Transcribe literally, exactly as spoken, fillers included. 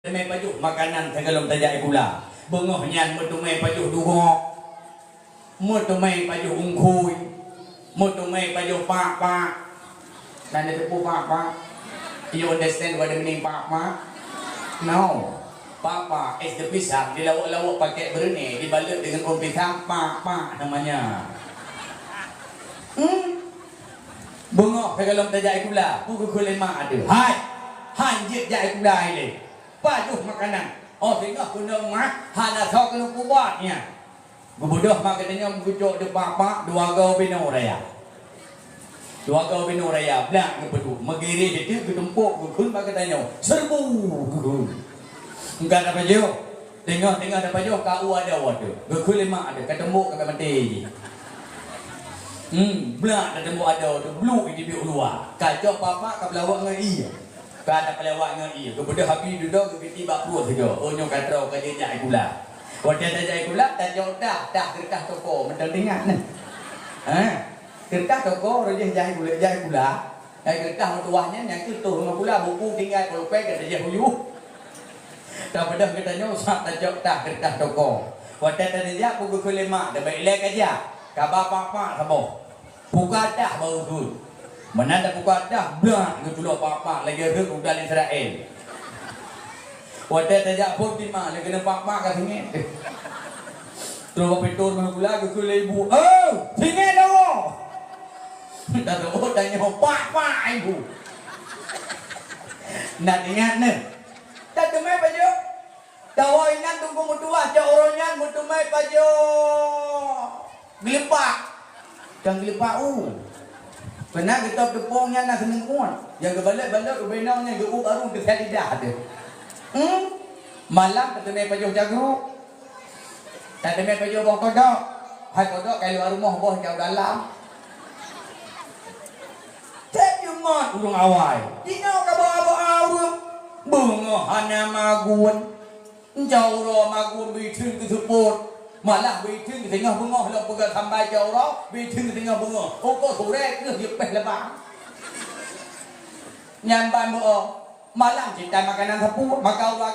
Meuteumé pajoh makanan sigohlom tajak sikula. Beungoh nyan meuteumé pajoh dugok, meuteumé pajoh ungkhui, meuteumé pajoh pak-pak. Na neuteupeue pak-pak? You understand what I mean pak-pak? No. Pak-pak is the pisang, dilawok-lawok pakai beureunie, dibalot deungon daun pisang, pak-pak namanya. Hmm? Beungoh sigohlom tajak sikula, peue geukheun lé mak teuh. Hai! Han jeuet jak sikula ilée. Pajoh makanan. Oh, singoh keunoe mak, hana soe keuneuk peubuet nyan. Geubeudôh mak geutanyoe geucok di pak-pak dua goe binoe raya. Dua goe binoe raya, blah geupeuduek. Meugireh teuk geutumpok geukheun bak geutanyoe. Seureubu geukheun. Enggak tapajoh. Teungoh-teungoh tapajoh ka u adoe teuh. Geukheun lé mak teuh, ka teumbok ka maté jih. Hmm, blah ka teumbok adoe teuh, bluek jibiet u luwa. Ka cok pak-pak ka peulawak ngon ié. Ka tapeulawak ngon ié. Geubeudôh abi dudoe geugeuti bak pruet sigoe. Oh, nyoe ka troe ka jeuet jak sikula. Watèe tajak sikula, tacok tah, tah keureutah toko, mantong teuingat nyan. Ha? Keureutah toko, roh jih jak sikula, jak sikula. Hai keureutah meutuwah nyan, nyang keuh toh rumoh sikula, buku tinggai, polpèn ka tajak u yup. Tabeudôh geutanyoe, usah tacok tah keureutah toko. Watèe tajak, peue geukheun lé mak, tabek ilèe ka jak. Ka ba pak-pak saboh. Puka tah bak ukeue. Meunan tapuka tah, blah, geuculok pak-pak lagèe rhot rudal Israel. Watèe tajak phôn teuma lé keuneuk pak-pak ka singét. Troh bak pintoe rumoh sikula geukheun lé ibu, "Oh, singét dawoe!" Tateu'oh tanyoe pak-pak ibu. Nyan ingat neuh. Tateumé pajoh. Tawoe inan teungku meutuwah, cok uroe nyan meuteumé pajoh. Geuleupah. Kan geuleupah u. Pernah geutôb teupông nyan na seuneuk uet. Nyang geubalot-balot ubé nong nyan geu-ueb arung teusiat lidah teuh. Hmm? Malam tateumé pajoh cagruek. Tateumé pajoh boh kodok. Hai kodok ka luwa rumoh boh cau dalam. Sép Jumat ureueng awai. Jinoe ka boh-boh ureueng. Beungoh hana magun. Jaroe magun beuitheun keu seupôt, malah beuitheun keu singoh beungoh lom peugah sambai jaroe, beuitheun keu singoh beungoh. Uko surée keuh jipéh leubang. Nyan ban beuo, malam cit tan makanan sapeue, maka uroe